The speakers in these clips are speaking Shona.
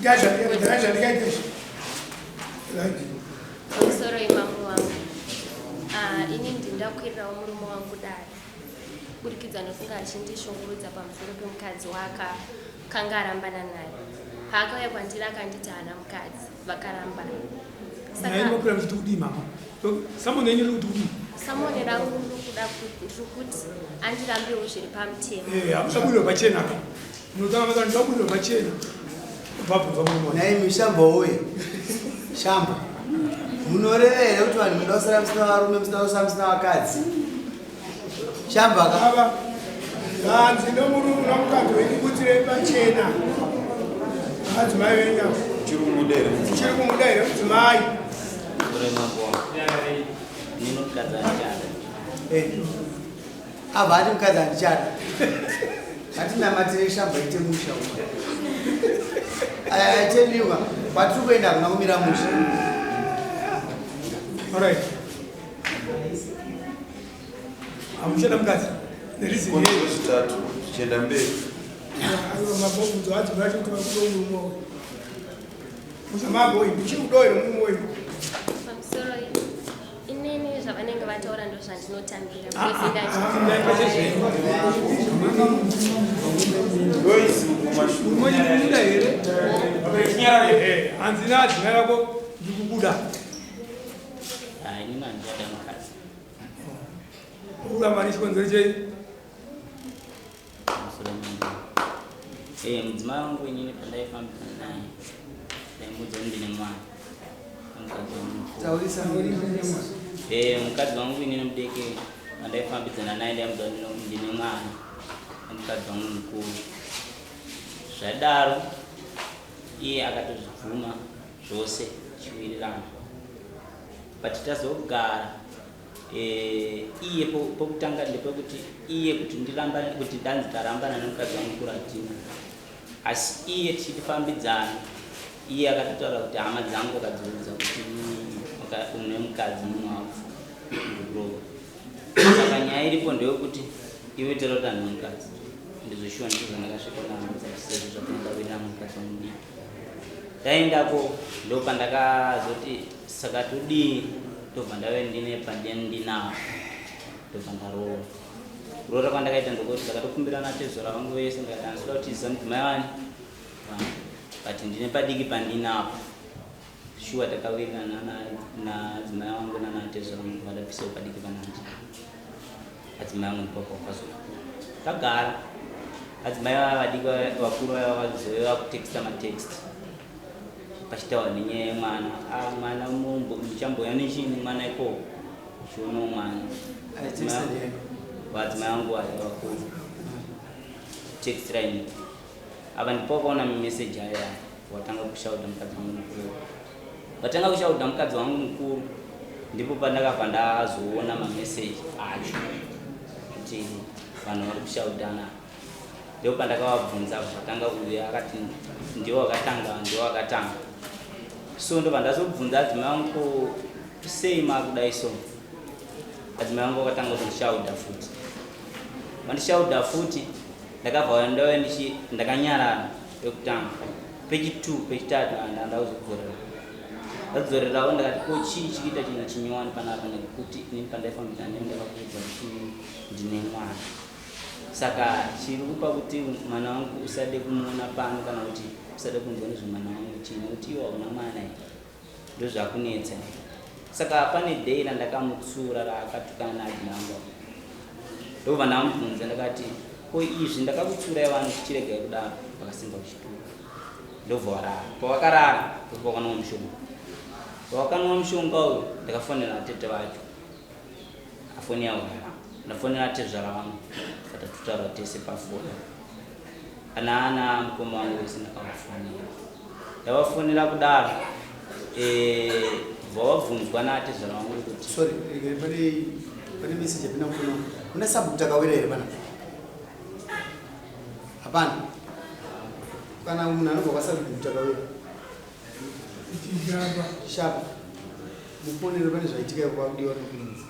Itai zvandikaita, zvandikaita izvi. Right. Pamusoro imambo wangu. Ah, ini ndindakwirirawo murume wangu dare kuburikidza nokunge achindishungurudza pamusoro pemukadzi waakakanga arambana naye. Paakauya kwandiri akanditi haana mukadzi, vakarambana. Saka makwira muchiti kudii mama? Samoni yenyu iri kuti kudii? Samoni rangu ndiri kuda ndiri kuti andirambewo zviri pamutemo. Eh, hamusabudirwa pachena ka. Munotanga maka ndabudirwa pachena. Bvabvunzwa murume. Nhai mishamba woye. Shamba. Munoreva here kuti vanhu munoda kusara musina varume musina kusara musina vakadzi? Shamba ka. Baba. Hanzi nomurume nomukadzi wenyu budirei pachena. Madzimai venyu ava. Chiri kumuda here mudzimai? Chiri kumuda here mudzimai? Uri mambo wangu. Nino mukadzi andichada. Eh. Abva ati mukadzi andichada. Ngatinamatire shamba ite musha uyu. I tell you, kwatiri kuenda hakuna kumira musha. All right. Hamuchada mukadzi. Nereason yei? Zvikonzero zvitatu zvichienda mberi. Aiwa mabvunzo adzo vacho kuti vakuda murume uyu. Musamambo uyu ndichiri kuda here murume uyu? Pamusoro inini zvavanenge vataura ndozvandinotambira. Joyce mumashure. Murume ndikubuda here? Hanzi naadzimai vako ndikubuda. Ah, inini handichada mukadzi. Kubuda mari chikonzero chei? Pamusoro mambo. Eh, mudzimai wangu inini pandaifambidzana naye ndaimuudza kuti ndine mwana. Mukadzi wangu mukuru. Taurisa Eh, mukadzi wangu inini mudeke pandaifambidzana naye ndaimuudza kuti ndine mwana. Mukadzi wangu mukuru. Zvadaro iye akatozvibvuma zvose tichiwirirana. But tazogara Eh, iye pokutanga ndepekuti iye kuti ndirambane kuti ndanzi tarambana nemukadzi wangu mukuru hatina asi iye tichitifambidzana iye akatotaura kuti hama dzangu akadziudza kuti une mukadzi mumwe wako ndikurova saka nyaya iripo ndeyekuti iwe taura kuti handina mukadzi ndizvoshuwa ndizvo zvandakasvika kuhama dzacho sezvo zvatinenge kuita mukadzi wangu mudiki ndaendako ndopandakazoti Saka todii ndobva ndave ndine pandinawo ndobva ndaroora. Kuroora kwandakaita ndokuti ndakatokumbirana tezvara vangu vese ndikati handisida kutiza mudzimai wani wangu but ndine padiki pandinapo. Shuwa takawirirana nadzimai wangu nanatezvara vangu vandabvisawo padiki panandi. Adzimai vangu ndipo pavakazokura. Tagara adzimai vaya vadiki vakuru vaya vazove vakutexta matext. Pachitaurwa nenyaya yemwana, ah mwana ndichambouya nechini mwana ikoko chionawo mwana. Vadzimai vangu vaya vakuru text line apa ndipo wakaona meseji aya watanga kushauda mukadzi wangu mukuru. Watanga kushauda mukadzi wangu mukuru ndipo pandakabva ndazoona mameseji acho kuti vanhu vari kushaudana. Ndopandakavabvunza vatanga kuuya akati ndiwo wakatanga ndiwo wakatanga so ndobva ndazobvunza adzimai vangu ko sei makudai so adzimai vangu vakatanga kundishauda futi vandishauda futi ndakabva ndauya ndichi ndakanyarara pekutanga pechi2 pechitatu andanda kuzodzorera ndadzorerawo ndakati ko chii chikuita chinhu chinyowani panapa nekuti inini pandaifambidzana nemi ndakakuudza kuti ndine mwana Saka chiri kupa kuti mwana wangu usade kumuona pano kana kuti usade kunzwa nezvemwana wangu chii nekuti iwe hauna mwana here ndozvakunetsa saka pane day randakamutsura raakatukana naadina wangu apo ndobva ndamubvunza ndakati ko izvi ndakakutsurai vanhu tichiregai kudaro vakasimba kuchituka ndobva warara pavakarara ndobva vakanwa mushonga pavakanwa mushonga uyu ndakafonera tete vacho Afoni yavo yaramba. Ndafonera tezvara vangu tatatotaura tese pafoni. Ana ana mukoma wangu vese ndakavafonera. Ndavafonera kudaro eh vavabvunzwa natezvara vangu kuti Sorry, eh, pane pane message yapinda mufoni wangu. Muna sabhuku takawira here pana? Hapana. Kana munhu anobva kwasabhuku takawira. Shapa. Mufonero pane zvaitika ipo pakudiwa nokunzi.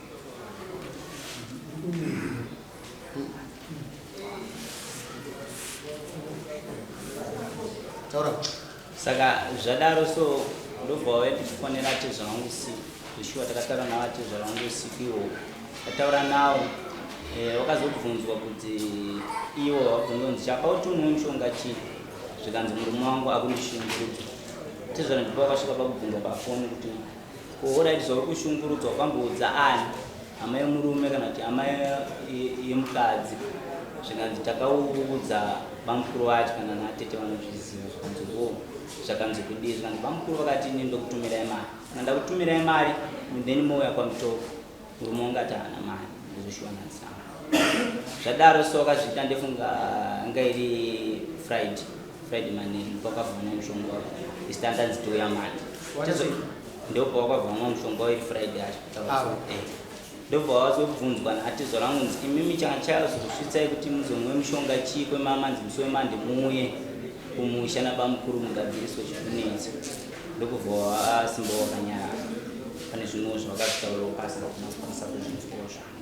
Taura. Saka zvadaro so ndobva wauya tichifonera atezvara wangu usiku. Zveshuwa takataura navo atezvara wangu usiku iwowo. Tataura nawo eh, wakazobvunzwa kuti iwo wabvunzwa kunzi chapa kuti unwe mushonga chii zvikanzi murume wangu akundishungurudza. Tezvara ndipo wakasvika pakubvunzwa pafoni kuti ko horaiti zvauri kushungurudzwa wakamboudza ani hama yemurume kana kuti hama yemukadzi zvikanzi takaudza bamukuru vacho kana natete vanozviziva zvikanzi wo zvakanzi kudii zvikanzi bamukuru vakati ini ndokutumirai mari kana ndakutumirai mari then mouya kwamutoko murume wangu ati haana mari ndozoshuwa natsama zvadaro so akazviita ndefunga anga iri friday friday manheru ndopakabva mushonga wako isu tandanzi touya manje ndobva wakabva mwa mushonga wairi friday acho eh. Ndobva wazobvunzwa naatezvara vangu kunzi imimi changa chazokusvitsai kuti muzomwe mushonga chii kwemamanzi musi wemande muuye kumusha nabamukuru mugadziriswe zvikunetsa ndokubva wasimba wakanyarara pane zvimwewo zvawakazvitaurawo pasi ndakuna kukwanisa kuzvinzwawo zvangu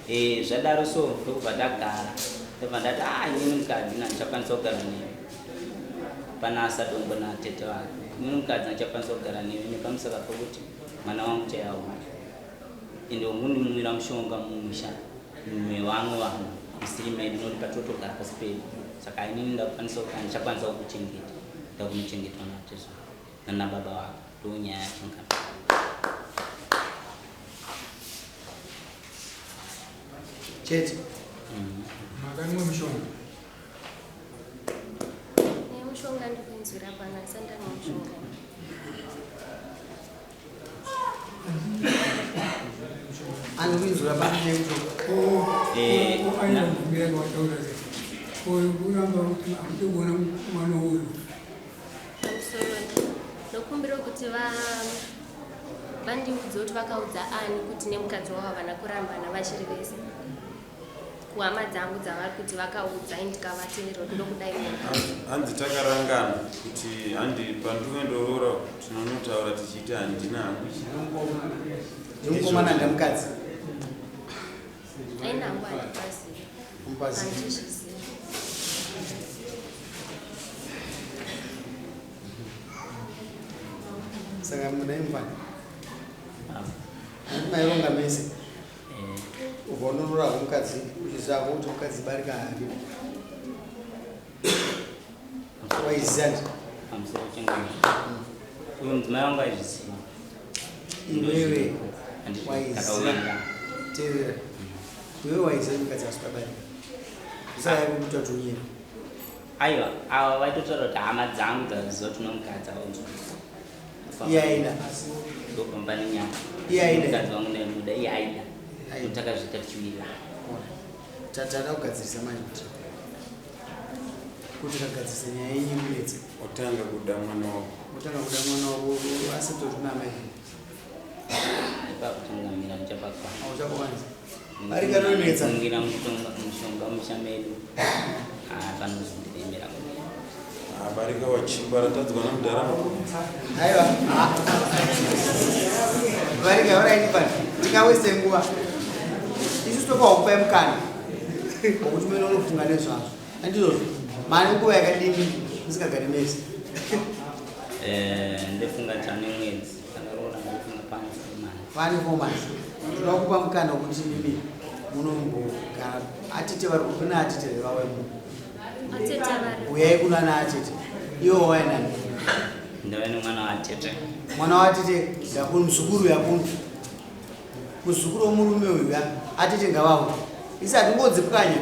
eh, zvadaro so ndokubva ndagara ndobva ndati a ah, inini mukadzi nandichakwanisa kugara newe pana asadombo natete vake inini mukadzi nandichakwanisa kugara newe nepamusaka pokuti mwana wangu chaiyawo ende wongondimwira mushonga mumusha mevamwe vanhu musiri medu nokuti patotogara pasi pedu saka inini ndakukwanisa ndichakwanisa kukuchengeta ndakunochengeta natezo nana baba vako ndonyaya yacho nga chete makanwa mushonga nemushonga ndikuinzwira pano asi ndanwa mushonga Anokuinzura pano Ndokumbira kuti vandiudze kuti vakaudza ani kuti nemukadzi wavo havana kurambana vachiri vese. kuhama dzangu dzavari kuti vakaudza ini ndikavatevera kuti ndokudai munhu. Hanzi takarangana kuti handi panduve ndoroora tinonotaura tichiiti handina hangu Ndinomukomana ndamukadzi. Aina hangu handipazivi. Mupazivi. Handizvizivi. Saka munai mufana. Maironga mese. Ubva unoroora hako mukadzi uchiziva hako kuti mukadzi barika haadi. Waiziva ndi? Pamusoro chengano. Uyu mudzimai wangu aizviziva. Iwewe waiziva. Teerera. Iwewe waiziva mukadzi asikuda barika. Usaya kuita kuti unyere. Aiwa, ava vaitotaura kuti hama dzangu dzaziva kuti unomukadzi aunzwa. Iye aida. Ndopamba nenyaya. Iye aida. Mukadzi wangu ndaimuda, iye aida. Kuti takazviita tichiwirirana. Tatada kugadzirisa manje kuti kuti kagadzirisa nyaya yenyu kunetsa. Otanga kuda mwana wako. Otanga kuda mwana wako asi toti amai. Ipapo changamira muchapakwana. Auchakwanisa. Ari kanonetsa. Kungira mushonga musha medu. Ah, panozondiremera kunera. Ah, barika wachimba ratadzwa namudhara mukuru. Aiwa. Barika oraini pano. Tikawese nguva. Isu topa kupa mukana. Wokuti mene unofunga nezvazvo. Andizvozvo. Mane nguva yakadini musikagari mese. Eh, ndofunga tane mwedzi. Takaroora ndofunga pane 4 months. Pane 4 months. Tinoda kupa mukana wekuti mimi munombogara atete vari kuna atete vevauya muno. Atete vari. Uyai kuna ana atete. Iwo wauya nani? Ndave nemwana watete. Mwana watete yakunu muzukuru yakunu. Muzukuru wemurume uyu ya atete ngavauye. Isi hatingodzipwanya.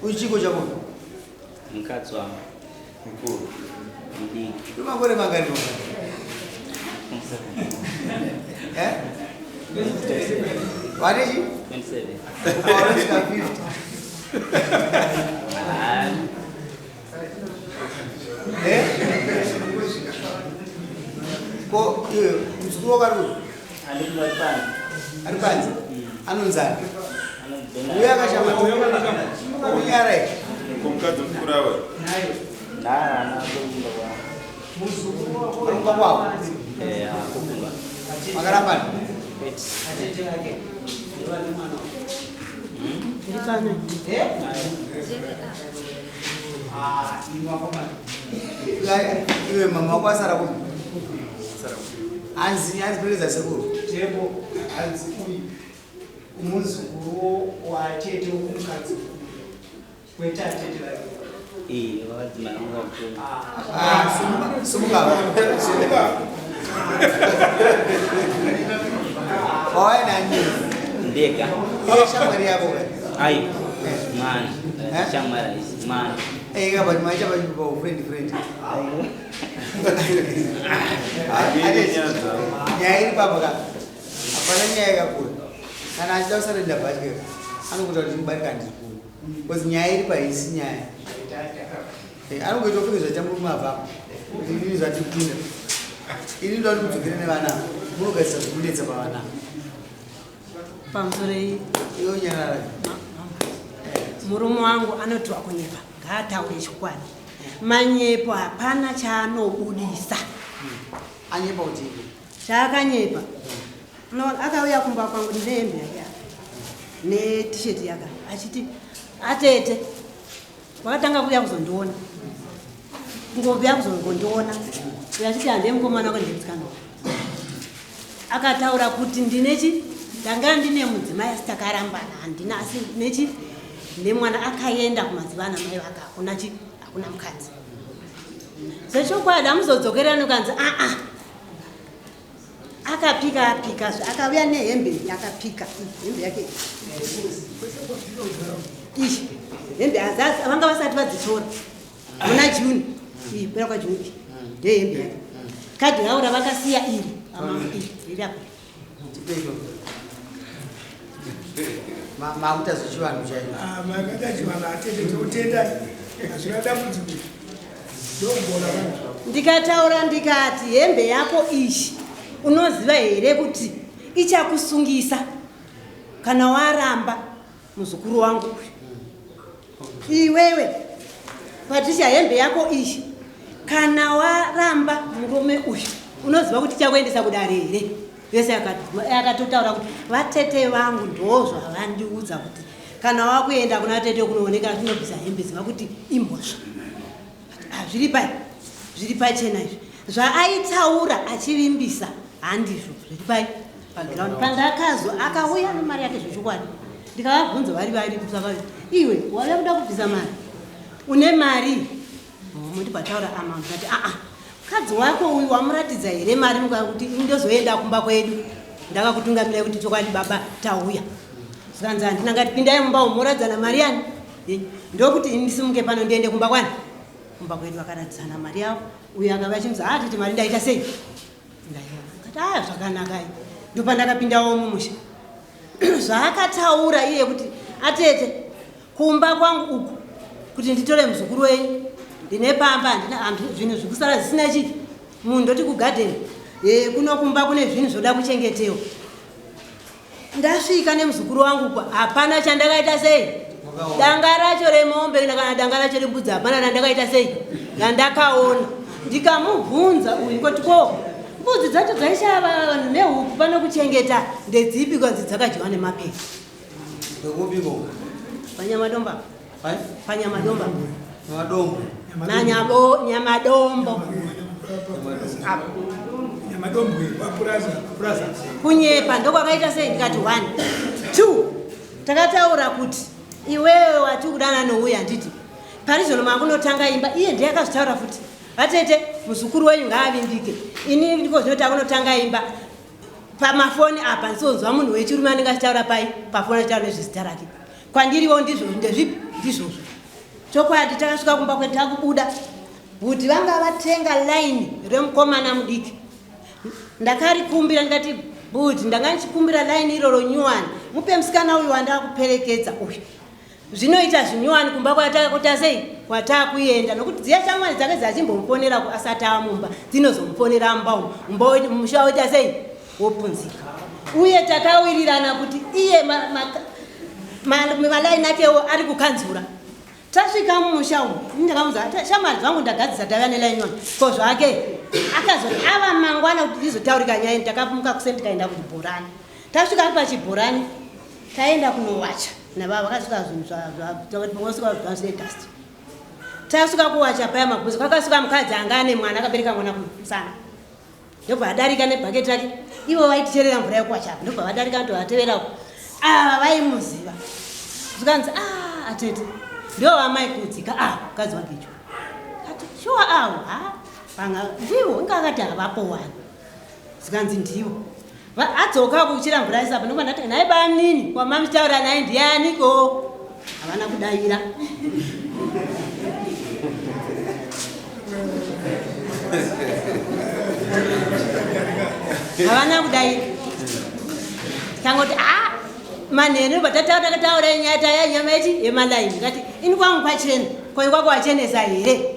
Uyu chiko chako? Mukadzi wangu. Mukuru. Mudiki. Uri makore mangani Eh? Vane chi? 27. Ukaona 50. Ah, Eh? Ko iwe muzukuru wako ari kupi? Ari panze. Ari panze? Anonzani? Anonzi Uya akashama. Kunyara here? Ko mukadzi mukuru awa? Ndana kukumba kwavo. Kumba kwavo. Eh, kukumba. Makarambana? Kwete. Eh? Ndiri apa. Ah, iwe mama wako asara kupi? Hanzi hanzi peredza sekuru. Jebo hanzi uyu umuzukuru watete womukadzi kwete atete vake. Iye vadzimai vangu vakuru. Ah, sumuka sumuka. Sumuka. Wauya nani? Ndega. Iye shamwari yako ka? Aiwa. Mwana. Eh? Shamwari haisi mwana. Eh, ka but maita pa friend friend. Nyaya iri papa ka. Hapana nyaya yakakura. Kana achida kusarenda bhatye anokuita kuti mubarika handisi kuuya. Because nyaya iri paisi nyaya. Eh, anongoita kupfeka zvaita murume abvapo. Kuti inini zvatipinda. Ini ndoda kuti mudzokere nevana. Munogadzisa zvikunetsa pavana. Pamusoro iyi. Iwe nyarara. Murume wangu anoti wakunyepa, ngaataure chokwadi. Manyepo hapana chaanobudisa. Anyepa kuti Chaakanyepa. Unoona akauya kumba kwangu ndine hembe yake apa netisheti yake achiti atete wakatanga kuuya kuzondiona kungouya kuzongondiona uyo achiti handei mukomana wako ndemutsikana wako akataura kuti ndinechi ndanga ndine mudzimai asi takarambana handina asi nechi nemwana akaenda kumadziva ana mai vake hakuna chi hakuna mukadzi zvechokwadi amuzodzokerani ukanzi aa akapika apikazve akauya nehembe yakapika hembe yake iyi hembe vanga vasati vadzitora muna june iyi kupera kwajune iyi ndehembe yake kadhi ravo ravakasiya iri iri apo makuita zvechivanhu chaizvo ah, makaita chivanhu atete tinotenda hazvina dambudziko ndogona ndikataura ndikati hembe yako iyi unoziva here kuti ichakusungisa kana waramba muzukuru wangu uyu iwewe Patricia hembe yako iyi kana waramba murume uyu unoziva kuti chakuendesa kudare here vese akatotaura kuti vatete vangu ndozvavandiudza kuti kana wakuenda kuna tete kunooneka tinobvisa hembe ziva kuti imhosva ah, zviri pai zviri pachena izvi zvaaitaura achivimbisa handizvo zviri pai paground pandakazo akauya nemari yake zvechokwadi ndikavabvunza vari vari iwe wauya kuda kubvisa mari une mari mundibataura ama ndikati aa mukadzi wako uyu wamuratidza here mari mukakuti ndozoenda kumba kwedu ndakakutungamirai kuti chokwadi baba tauya zvikanzi handina ngati pindai mumba umu moradzana mari yani ndokuti ini ndisimuke pano ndiende kumba kwani kumba kwedu vakaradzana mari yavo uyu akava achinzi haa tete mari ndaita sei ndaiona ngati aya zvakanaka ndopandakapindawo mumusha zvaakataura iye kuti atete kumba kwangu uku kuti nditore muzukuru wenyu ndine pamba handina zvinhu zvikusara zvisina chii munhu ndoti kugadheni e, kuno kumba kune zvinhu zvoda kuchengetewa ndasvika nemuzukuru wangu kwa hapana chandakaita sei danga racho remombe kana danga racho rembudzi hapana randakaita sei randakaona ndikamubvunza uyu koti ko mbudzi dzacho dzaishava vanhu nehuku pano kuchengeta ndedzipi kwanzi dzakadyiwa nemapere Ndokupiko? Panyamadomba. Pai? Panyamadomba. Nyamadongo. Nanyabo nyamadombo. Nyamadombo wapuraza puraza. Kunyepa ndokwakaita sei ndikati 1 2 takataura kuti iwewe wati kudana nouyu handiti parizvino makunotanga imba iye ndiye akazvitaura futi vatete muzukuru wenyu ngaavimbike ini ndiko zvino takunotanga imba pamafoni apa ndisonzwa munhu wechirume anenge achitaura pai pafoni achitaura nezvezita rake kwandiriwo ndizvozvo ndezvipi ndizvozvo chokwadi takasvika kumba kwedu takubuda bhuti vanga vatenga laini remukomana mudiki ndakarikumbira ndikati bhuti ndanga ndichikumbira laini iroro nyuwani mupe musikana uyu wandakuperekedza uyu Zvinoita zvinyowani kumba kwatakuita sei kwatakuenda nokuti dziya shamwari dzake dzachimbomuponera asati amumba dzinozomuponera mumba umu mumba musha woita sei wopunzika uye takawirirana kuti iye malaini akewo ari kukanzura tasvika mumusha umu ndakamuza shamwari dzangu ndagadzisa tauya nelaini wani ko zvake akazoti ava mangwana kuti ndizotaurika nyaya ndakamuka kuseni tikaenda kuchibhorani tasvika pachibhorani taenda kunowacha nababa vakasvika zvinhu zvavasvika zvine dust Tasvika kuwacha paya maguzo kwakasvika mukadzi anga ane mwana akabereka mwana kumusana. Ndobva adarika nebhaketi rake. Ivo vaiticherera mvura yekuwacha apa ndobva vadarika ndovatevera. Ava vaimuziva. Zvikanzi ah atete. Ndivo vamai kudzika ah mukadzi waGejo. Ati shuwa avo ha panga ndivo inga akati havapo wani. Zvikanzi ndivo. Adzoka kuchira mvura isa apa ndobva ndati nhai bamnini kwamamitaura naye ndianiko? Havana kudaira. Havana kudaira. Tangoti ah manheru patataura takataura nyaya taya nyama yechi yemalaini ndikati ini kwangu kwachena ko ikwako wachenesa here?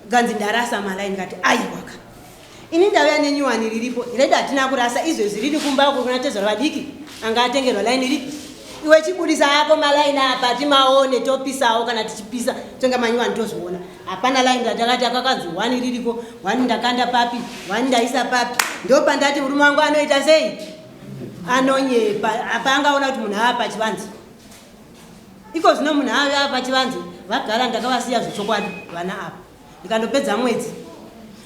Ganzi ndarasa malaini ndikati aiwaka. Ini ndauya nenyuwani riripo redu hatina kurasa izvezvi riri kumba uko kuna tezvara vadiki anga atengerwa laini ripi iwe chibudisa ako malaini apa timaone topisawo kana tichipisa tonga manyuwani tozviona hapana laini ratakati akakanzi hwani ririko hwani ndakanda papi hwani ndaisa papi ndopandati murume wangu anoita sei anonyepa apa angaona kuti munhu ava pachivanze iko zvino munhu ava pachivanze vagara ndakavasiya zvechokwadi vana apa ndikandopedza mwedzi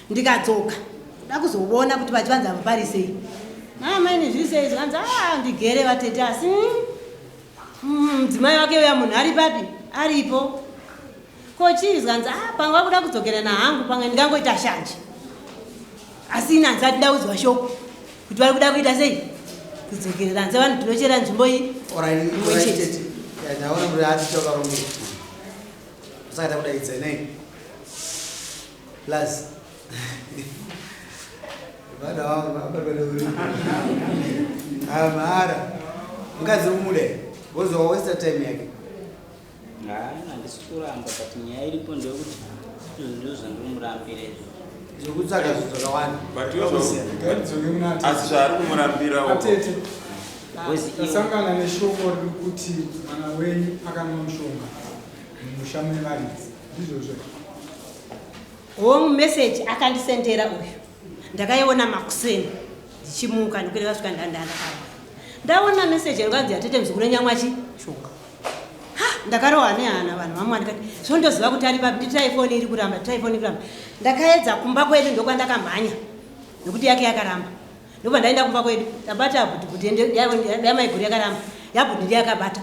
ndikadzoka kuda kuzoona kuti vachivanza ava pari sei amaini zviri sei zvikanzi a ndigere vatete asi mudzimai wake uya munhu ari papi aripo ko chii zvikanzi a pamwe vakuda kudzokerana hangu pamwe ndingangoita shanje asi ini handisati ndaudzwa shoko kuti vari kuda kuita sei kudzokererana sevanhu tinochera nzvimbo iyi ndaona kuti atichokarongeka Saka takudaidza nei? Plus vana vangu vabatwa mahara mukadzi umuda because wawesta time yake. Handisi kuramba but nyaya iripo ndeyekuti izvo ndizvo zvandinomurambira izvo zvekutsvaga zvinhu zvakawanda asi zvaari kumurambira atete tasangana neshoko riri kuti mwana wenyu akanwa mushonga mumusha mune varidzi ndizvozvo Home message akandisendera uyu ndakaiona makuseni ndichimuka ndikwira svika ndandandakara ndaona message yakanzi yatete mzukuru nyamwachi shonga ha ndakarohwa nehana vanhu vamwe ndikati zvondoziva kuti ari papi nditirai foni iri kuramba tirai foni iri kuramba ndakaedza kumba kwedu ndokwandakamhanya nekuti yake yakaramba ndobva ndaenda kumba kwedu ndabata bhuti bhuti yamaiguru yakaramba yabhuti ndiye yakabata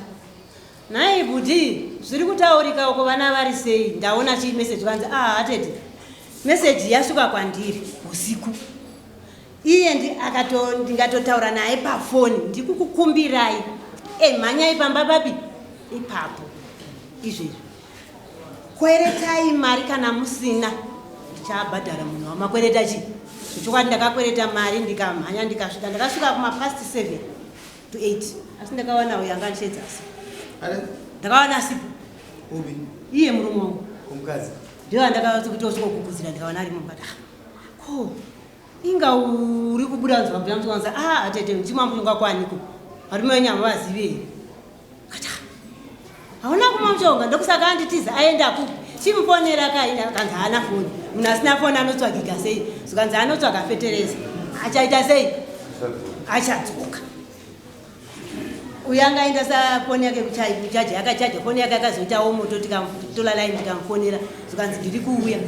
Nhai bhudhi zviri kutaurika uko vana vari sei ndaona chii message vanzi ah atete message yasvika kwandiri usiku iye ndi akato ndingatotaura naye pafoni ndikukukumbirai e mhanyai pamba papi ipapo izvezvi kweretai mari kana musina ndichabhadhara munhu wamakwereta chii zvechokwadi ndakakwereta mari ndikamhanya ndikasvika ndakasvika kumapast 7 to 8 asi ndakawana uyo anga achedza asi ndakawana asipo upi iye murume wangu kumukadzi ndiyo andakaona kuti osvika kukudzira ndikawana arimo but ah, ko inga uri kubuda nzwa mbuya mutwanza ah atete ndichimwa mushonga kwaniko varume venyu havazivi here kati ah, hauna kumwa mushonga ndokusaka anditiza aenda kupi chimufonera kaina kanzi haana foni munhu asina foni anotsvagika sei zvikanzi anotsvaga fetereza achaita sei achadzoka uyo anga aenda safoni yake kuchaja yakachaja foni yake akazoitawo moto tikatola laini tikamufonera zvikanzi ndiri kuuya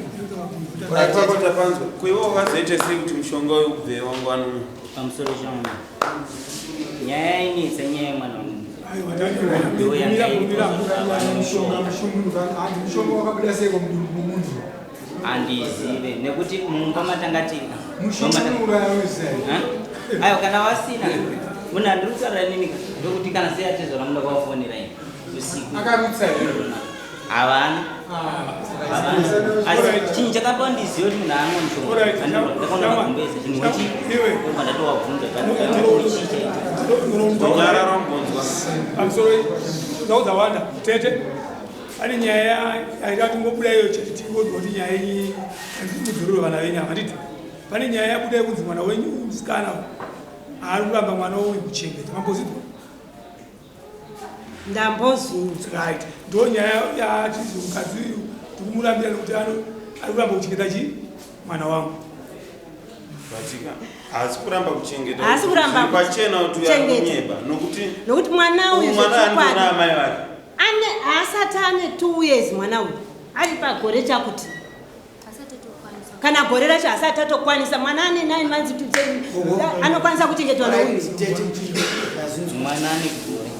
tapanzwa kuivo wakazoita sei kuti mushonga uyu ubve wangu anonwa pamusoro changu nyaya yainetsa nyaya yemwana wangu mushonga wakabuda seiko mudumbu momunhu handizive nekuti mumba matanga tiri mushonga unouraya unoziva aiwa kana wasina munhu andiri kutaura nini ndokuti kana sei atezvara muda kuvafonera ini usiku akarutsa here havana asi chinhu chakapa ndizive kuti munhu anwa mushonga ndakaona magumbeze chinhu wachi obva ndatowabvunza chii chaita rambonzwa pamusoro nhau dzawanda tete pane nyaya yaita tingobuda iyo chete tingonzwa kuti nyaya iyi mudzorero vana venyu ava handiti pane nyaya yabuda yekunzi mwana wenyu musikana ari kuramba mwana uyu kuchengeta mambozvidzwa ndambozvinzwa right ndo nyaya yachizi mukadzi uyu tikumurambira nekuti ano ari kuramba kuchengeta chi mwana wangu batika haasi kuramba kuchengeta haasi kuramba pachena kuti uyakunyeba nokuti nokuti mwana uyu mwana andiona amai vake ane haasati ane 2 years mwana uyu. Ari pagore chakuti kana gore racho asati atokwanisa mwana ane 9 months to 10 anokwanisa kuchengetwa nouyu. Mwana ane gore.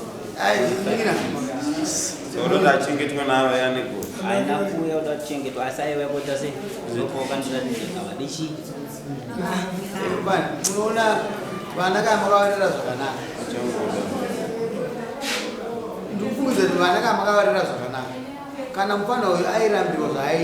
Unoda achengetwa navo ane gore. Haina kuuya uda kuchengetwa asi aiva kuita sei? Ndopawakandiratidza kavadi chii? Unoona vana kana makavarera zvakanaka. Ndikufungidzira kuti vana kana makavarera zvakanaka. Kana mufana uyu airambirwa zvaai.